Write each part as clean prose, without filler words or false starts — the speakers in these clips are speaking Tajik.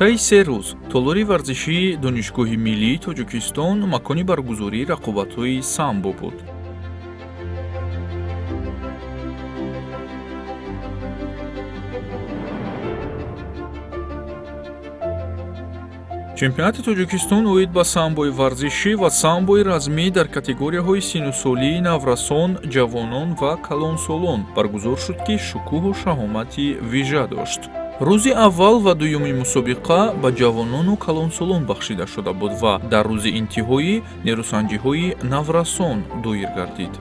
Таи 3 рӯз толори варзишии Донишгоҳи миллии Тоҷикистон макони баргузории рақобатҳои самбо буд. Чемпионати Тоҷикистон оид ба самбои варзишӣ ва самбои размӣ дар категорияҳои синну солии наврасон, ҷавонон ва калонсолон баргузор шуд, ки шукӯҳу шаҳомати вижа дошт. Рӯзи аввал ва дуюми мусобиқа ба ҷавонону калонсолон бахшида шуда буд ва дар рӯзи интиҳоӣ нерӯсанҷиҳои наврасон доир гардид.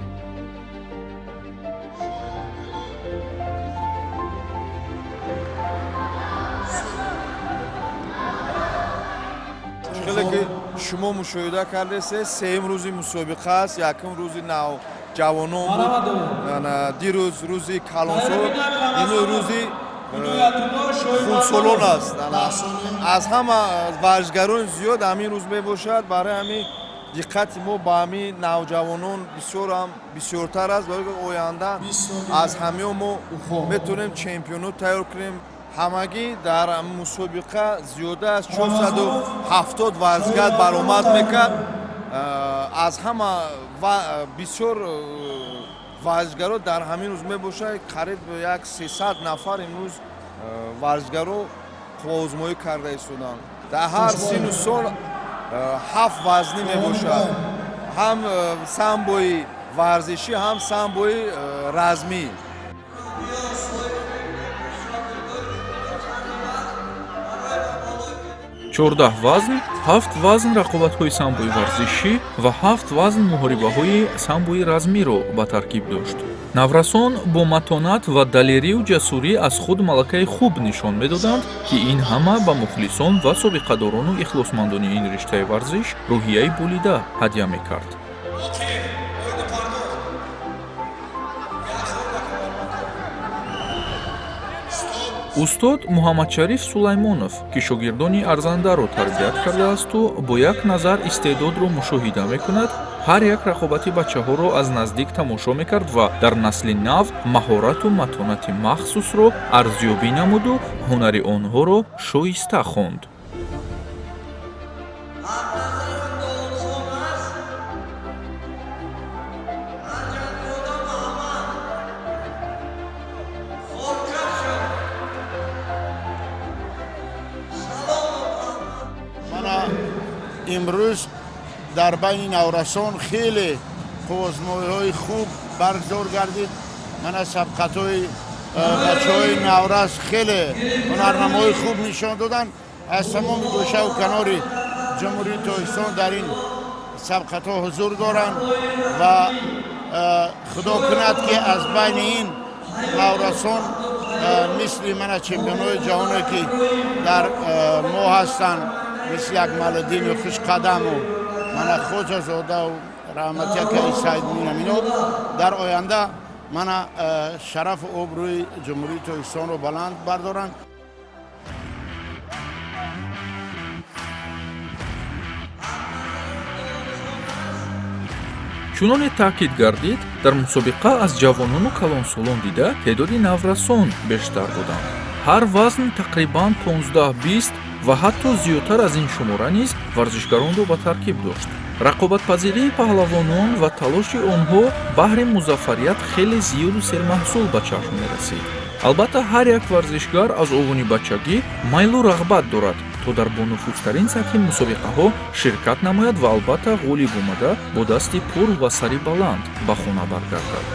Хеле ки шумо мушоҳида кардесе, сеюм рӯзи мусобиқа аст. Якум рӯзи нав ҷавонон буд, дирӯз рӯзи калонсолон, имрӯз рӯзи хурдсолон аст. Аз ҳама варзишгарони зиёд ҳамин рӯз мебошад. Барои ҳамин диққати мо ба ҳамин навҷавонон бисёрам бисёртар аст, барои оянда аз ҳамиҳо мо метавонем чемпионот тайёр кунем. Ҳамагӣ дар мусобиқа зиёда аз 470 варзишгар баромад мекард. Аз ҳама бисёр варзишгаро дар ҳамин рӯз мебошад, қариб як 300 нафар имрӯз варзишгаро қувваозмоӣ карда истоданд. Дар ҳар синну сол ҳафт вазнӣ мебошад: ҳам самбои варзишӣ, ҳам самбои размӣ. 14 вазн, ҳафт вазн рақобатҳои самбои варзишӣ ва ҳафт вазн муҳорибаҳои самбои размиро ба таркиб дошт. Наврасон бо матонат ва далерию ҷасурӣ аз худ малакаи хуб нишон медоданд, ки ин ҳама ба мухлисон ва собиқадорону ихлосмандони ин риштаи варзиш рӯҳияи болида ҳадя мекард. Устод Муҳаммадшариф Сулаймонов, ки шогирдони арзандаро тарбият кардаасту бо як назар истеъдодро мушоҳида мекунад, ҳар як рақобати бачаҳоро аз наздик тамошо мекард ва дар насли нав маҳорату матонати махсусро арзёбӣ намуду ҳунари онҳоро шоиста хонд. Имрӯз дар байни наврасон хеле қувваозмоиҳои хуб баргузор гардид. Мана, сабқатҳои бачаҳои наврас хеле ҳунарнамои хуб нишон доданд. Аз тамоми гӯшаву канори Ҷумҳурии Тоҷикистон дар ин сабқатҳо ҳузур доранд ва худо кунад, ки аз байни ин наврасон мисли мана чемпионҳои ҷаҳоне, ки дар мо ҳастанд, мисли Акмалиддину Хушқадаму мана Хоҷазодаву раҳматиякаи Саидминамино дар оянда мана шарафу обрӯи Ҷумҳурии Тоҷикистонро баланд бардоранд. Чуноне таъкид гардид, дар мусобиқа аз ҷавонону калонсолон дида теъдоди наврасон бештар буданд. Ҳар вазн тақрибан 15-20 ва ҳатто зиёдтар аз ин шумора низ варзишгаронро ба таркиб дошт. Рақобатпазирии паҳлавонон ва талоши онҳо баҳри музаффарият хеле зиёду сермаҳсул ба чашм мерасид. Албатта, ҳар як варзишгар аз овони бачагӣ майлу рағбат дорад, то дар бонуфузтарин сатҳи мусобиқаҳо ширкат намояд ва албатта ғолиб омада, бо дасти пур ва сари баланд ба хона баргардад.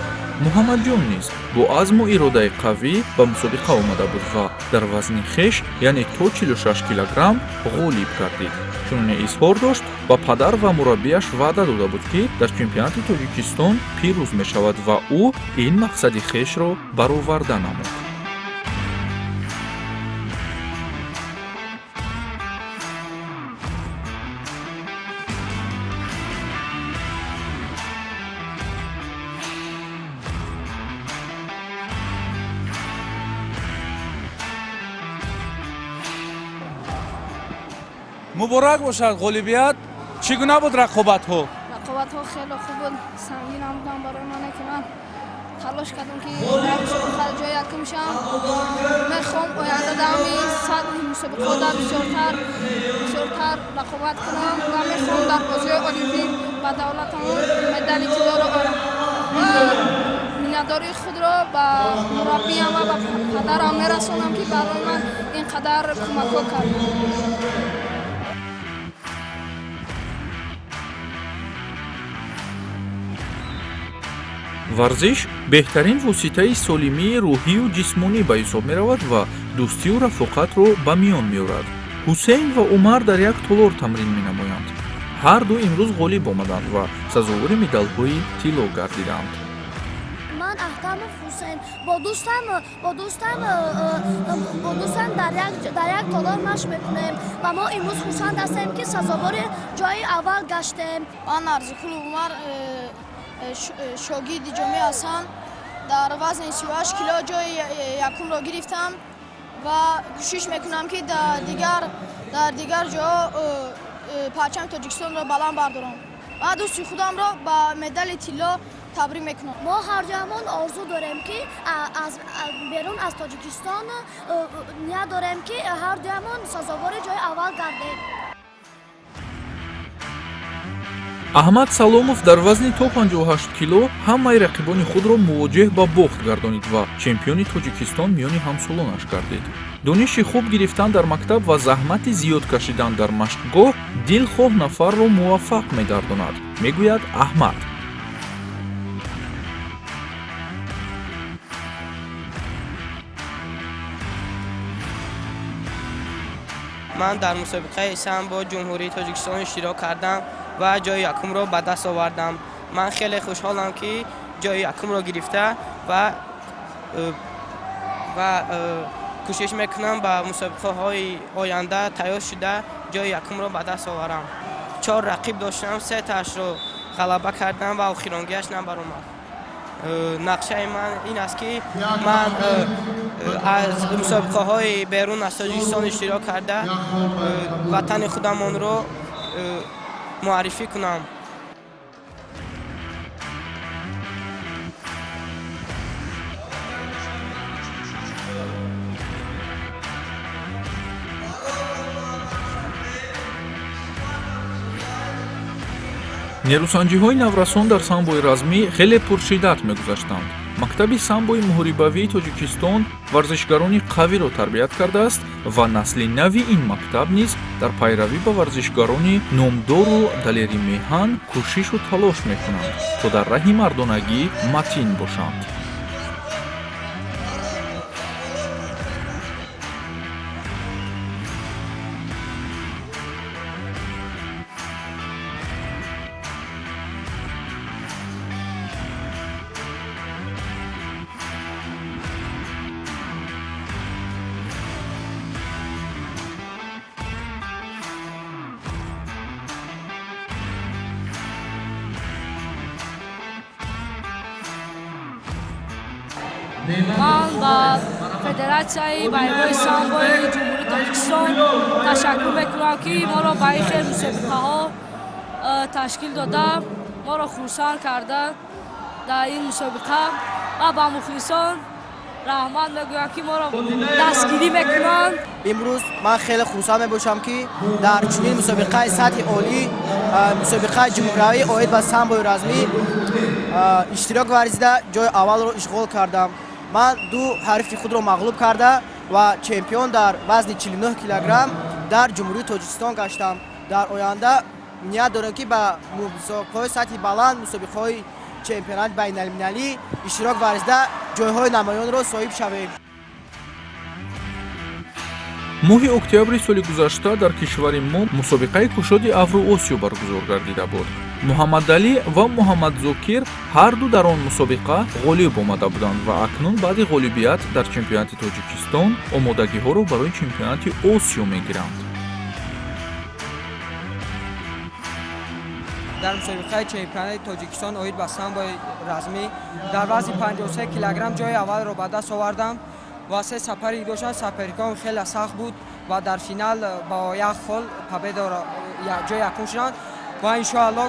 Муҳаммадҷон низ бо азму иродаи қавӣ ба мусобиқа омада буд ва дар вазни хеш, яъне то 46 килограмм, ғолиб гардид. Чуноне изҳор дошт, ба падар ва мураббияш ваъда дода буд, ки дар чемпионати Тоҷикистон пирӯз мешавад ва ӯ ин мақсади хешро бароварда намуд. Муборак бошад ғолибият. Чӣ гуна буд рақобатҳо? Рақобатҳо хеле хуб буд, сангин ҳам буданд барои мане, ки ман Талош кардам, ки дар мусобиқа ҷои якум шавам. Мехоҳам оянда дар ҳамин сатҳи мусобиқаҳо бисёртар рақобат кунам ва мехоҳам дар бозиҳои олимпӣ ба давлатамон медали тиллоро орам. Ва миннатдории худро ба мураббиям ва ба падарам мерасонам, ки барои ман ин қадар кӯмакҳо карданд. Варзиш беҳтарин воситаи солимии рӯҳию ҷисмонӣ ба ҳисоб меравад ва дӯстию рафоқатро ба миён меорад. Ҳусейн ва Умар дар як толор тамрин менамоянд. Ҳар ду имрӯз ғолиб омаданд ва сазовори медалҳои тилло гардиданд. Ман Аҳтамов Ҳусейн бо дӯстам дар як толор машқ мекунем ва мо имрӯз хурсанд ҳастем, ки сазовори ҷои аввал гаштем. Ман Арзиқулов Умар, шогирди Ҷомӣ Ҳасан, дар вазни 38 кило ҷои якумро гирифтам ва кӯшиш мекунам, ки дар дигар ҷо парчами Тоҷикистонро баланд бардорам ва дӯсти худамро ба медали тилло табрик мекунам. Мо ҳарҷамон орзу дорем, ки аз берун аз Тоҷикистон ният дорем, ки ҳардуямон сазовори ҷои аввал гардем. Аҳмад Саломов дар вазни то 58 кило ҳамаи рақибони худро мувоҷеҳ ба бохт гардонид ва чемпиони Тоҷикистон миёни ҳамсолонаш гардид. Дониши хуб гирифтан дар мактаб ва заҳмати зиёд кашидан дар машқгоҳ дилхоҳ нафарро муваффақ мегардонад, мегӯяд Аҳмад. Ман дар мусобиқаи самбо Ҷумҳурии Тоҷикистон иштирок кардам ва ҷои якумро ба даст овардам. Ман хеле хушҳолам, ки ҷои якумро гирифта ва кӯшиш мекунам, ба мусобиқаҳои оянда тайёр шуда, ҷои якумро ба даст оварам. Чор рақиб доштам, сетаашро ғалаба кардам ва охиронгиаш набаромад. Нақшаи ман ин аст, ки ман аз мусобиқаҳои берун аз Тоҷикистон иштирок карда, ватани худамонро муаррифӣ кунам. Нерӯсанҷиҳои наврасон дар самбои размӣ хеле пуршиддат мегузаштанд. Мактаби самбои муҳорибавии Тоҷикистон варзишгарони қавиро тарбият кардааст ва насли нави ин мактаб низ дар пайравӣ ба варзишгарони номдору далери меҳан кӯшишу талош мекунанд, то дар раҳи мардонагӣ матин бошанд. Ман ба Федератсияи байрои самбои Ҷумҳурии Тоҷикистон ташаккур мекунам, ки моро ба ин хел мусобиқаҳо ташкил дода, моро хурсанд карда дар ин мусобиқа, ва ба мухлисон раҳмат мегӯям, ки моро дастгирӣ мекунанд. Имрӯз ман хеле хурсанд мебошам, ки дар чунин мусобиқаи сатҳи олӣ, мусобиқаи ҷумҳуриявӣ оид ба самбои размӣ иштирок варзида, ҷои аввалро ишғол кардам. Ман ду ҳарифи худро мағлуб карда ва чемпион дар вазни 49 килограмм дар Ҷумҳурии Тоҷикистон гаштам. Дар оянда ният дорем, ки ба мусобиқаҳои сатҳи баланд, мусобиқаҳои чемпионати байналмилалӣ иштирок варзида, ҷойҳои намоёнро соҳиб шавем. Моҳи октябри соли гузашта дар кишвари мо мусобиқаи кушоди Авроосиё баргузор гардида буд. Муҳаммадалӣ ва Муҳаммадзокир ҳарду дар он мусобиқа ғолиб омада буданд ва акнун баъди ғолибият дар чемпионати Тоҷикистон омодагиҳоро барои чемпионати Осиё мегиранд. Дар мусобиқаи чемпионати Тоҷикистон оид ба самбои размӣ дар вазни 53 килограмм ҷои аввалро ба даст овардам ва се соперник доштам. Соперником хеле сахт буд ва дар финал бо як хол победаро ҷои якум шуданд. Ва иншоалло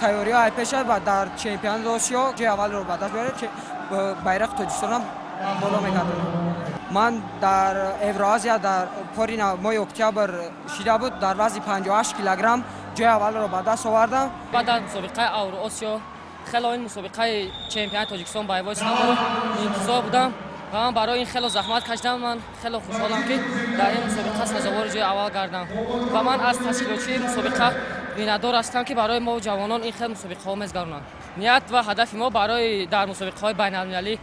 тайёриҳо ай пеш аст ва дар чемпионати Осиё ҷои аввалро ба даст биёрем, байрақи Тоҷикистонам боло мегардонем. Ман дар Евроазия дар пори моҳи октябр шида буд, дар вазни 58 килограмм ҷои аввалро ба даст овардам. Баъд аз мусобиқаи Авроосиё хело ин мусобиқаи чемпионати Тоҷикистон ба эвози самбо интизор будам ва ман барои ин хело заҳмат кашидам. Ман хело хушҳолам, ки дар ин мусобиқа сазовори ҷои аввал гардам ва ман аз ташкилотчии мусобиқа миннатдор ҳастам, ки барои мо ҷавонон ин хел мусобиқаҳо мезгаронанд. Ният ва ҳадафи мо барои дар мусобиқаҳои байналмилалӣ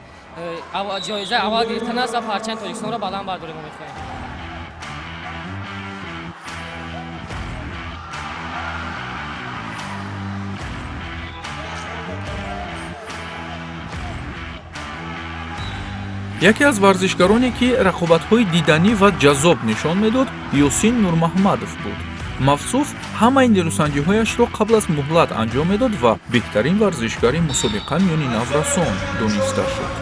ҷоизаи аввал гирифтан аст ва парчами Тоҷикистонро баланд бардорем мехоҳем. Яке аз варзишгароне, ки рақобатҳои диданӣ ва ҷаззоб нишон медод, Ёсин Нурмаҳмадов буд. Мавсуф ҳамаи нерӯсанҷиҳояшро қабл аз муҳлат анҷом медод ва беҳтарин варзишгари мусобиқа миёни наврасон дониста шуд.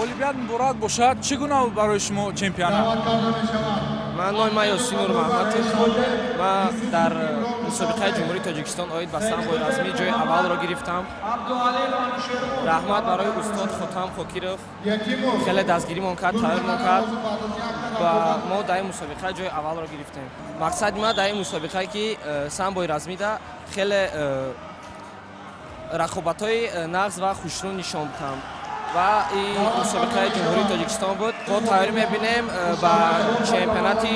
Ғолибият муборак бошад. Чӣ гуна барои шумо чемпионат? Ман номи ман Ёсин Нурмаҳмадов. Ман дар мусобиқаи Ҷумҳурии Тоҷикистон оид ба самбои размӣ ҷои аввалро гирифтам. Раҳмат барои устод Хотам Хокиров, хеле дастгиримон кард, тайёрмон кард ва мо дар ин мусобиқа ҷои аввалро гирифтем. Мақсади ман дар ин мусобиқа, ки самбои размида хеле рақобатҳои нағз ва хушрӯ нишон додам ва ин мусобиқаи Ҷумҳурии Тоҷикистон буд. Мо тайёрӣ мебинем ба чемпионати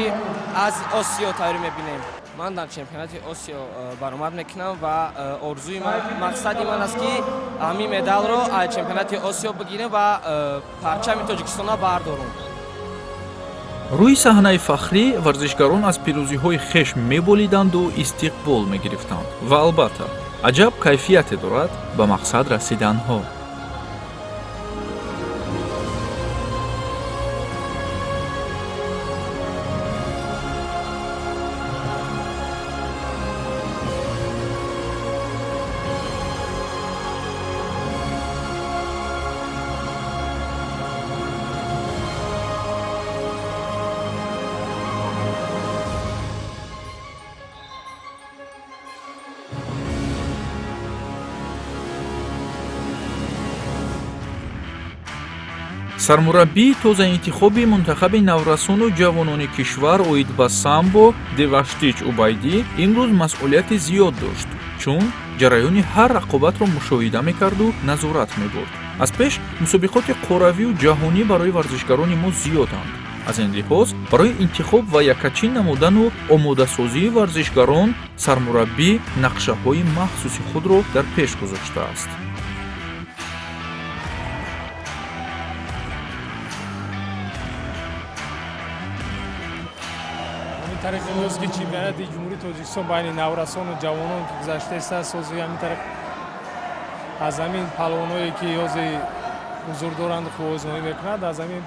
аз Осиё тайёрӣ мебинем. Ман дар чемпионати Осиё баромад мекунам ва орзуи ман, мақсади ман аст, ки ҳамин медалро аз чемпионати Осиё бигирем ва парчами Тоҷикистонро бардорум. Рӯи саҳнаи фахрӣ варзишгарон аз пирӯзиҳои хеш меболиданду истиқбол мегирифтанд ва албатта аҷаб кайфияте дорад ба мақсад расиданҳо. Сармураббии тозаинтихоби мунтахаби наврасону ҷавонони кишвар оид ба самбо Деваштич Убайдӣ имрӯз масъулияти зиёд дошт, чун ҷараёни ҳар рақобатро мушоҳида мекарду назорат мебурд. Аз пеш мусобиқоти қорравию ҷаҳонӣ барои варзишгарони мо зиёданд. Аз ин лиҳоз барои интихоб ва якачин намудану омодасозии варзишгарон сармураббӣ нақшаҳои махсуси худро дар пеш гузоштааст. Тариқ имрӯз ки чемпионати Ҷумҳурии Тоҷикистон байни наврасону ҷавонон ки гузаштааст, сози ҳамин тариқ аз ҳамин палвонҳое ки ҳозир ҳузур доранд, қувваозмоӣ мекунанд, аз ҳамин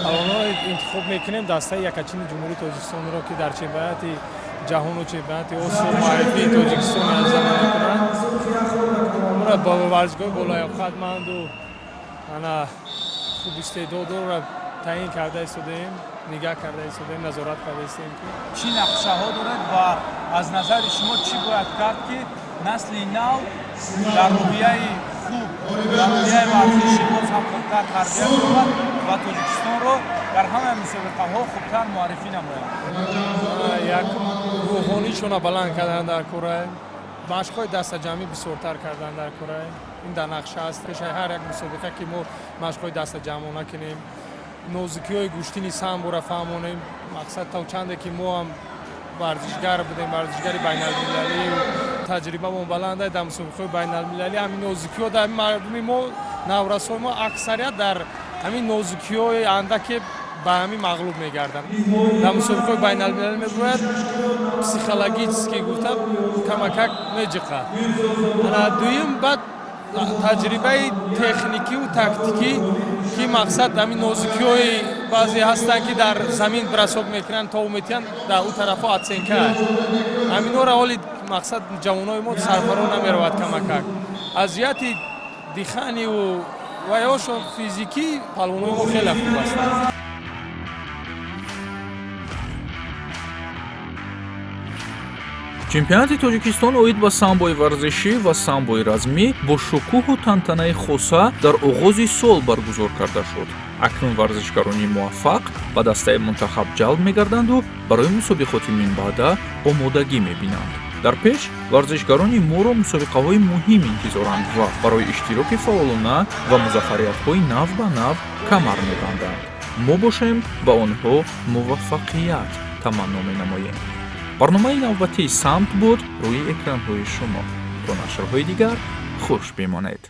палвонҳо интихоб мекунем дастаи якачини Ҷумҳурии Тоҷикистонро, ки дар чемпионати ҷаҳону чемпионати Осиё муаррифии Тоҷикистон азама мекунанд. Онро ба варзишгоҳи болаёқатманду ана хуб истеъдодро таъин карда истодаем, нигаҳ карда истодаем, назорат карда истодаем. Ки чӣ нақшаҳо доред ва аз назари шумо чӣ бояд кард, ки насли нав дар рӯҳияи хуб, дар рӯҳияи варзишӣ боз ҳам хубтар тарбият шавад ва Тоҷикистонро дар ҳамаи мусобиқаҳо хубтар муаррифӣ намояд? Як рӯҳонишонро баланд кардан дар кора, машқҳои дастаҷамъӣ бисёртар кардан дар кора. Ин дар нақша аст. Пешаи ҳар як мусобиқа ки мо машқҳои дастаҷамъона кунем, нозукиҳои гӯштини самборо фаҳмонем, Мақсад, то чанде ки мо ҳам варзишгар будем, варзишгари байналмилалӣ, таҷрибамон баланда дар мусобиқаҳои байналмилалӣ, ҳамин нозукиҳо дар мардуми мо, наврасои мо аксарият дар ҳамин нозукиҳои андаке ба ҳамин мағлуб мегарданд. Дар мусобиқаҳои байналмилалӣ мебояд психологически гуфта камакак меҷиқад. Ана дуюм, баъд таҷрибаи техникиву тактикӣ, ки мақсад ҳамин нозукиҳои баъзе ҳастанд, ки дар замин бросок мекунанд, тов метиҳанд, дар ӯ тарафҳо оценка. Ҳаминҳоро ҳоли мақсад ҷавонои мо сарфаро намеравад камакак. Аз ҷиҳати дыханию ваёшон физикӣ палвонои мо хеле хуб ҳастанд. Чемпионати Тоҷикистон оид ба самбои варзишӣ ва самбои размӣ бо шукӯҳу тантанаи хоса дар оғози сол баргузор карда шуд. Акнун варзишгарони муваффақ ба дастаи мунтахаб ҷалб мегарданду барои мусобиқоти минбаъда омодагӣ мебинанд. Дар пеш варзишгарони моро мусобиқаҳои муҳим интизоранд ва барои иштироки фаъолона ва музаффариятҳои нав ба нав камар мебанданд. Мо бошем, ба онҳо муваффақият таманно менамоем. Барномаи навбатии «Самт» буд рӯи экранҳои шумо. То нашрҳои дигар хуш бимонед.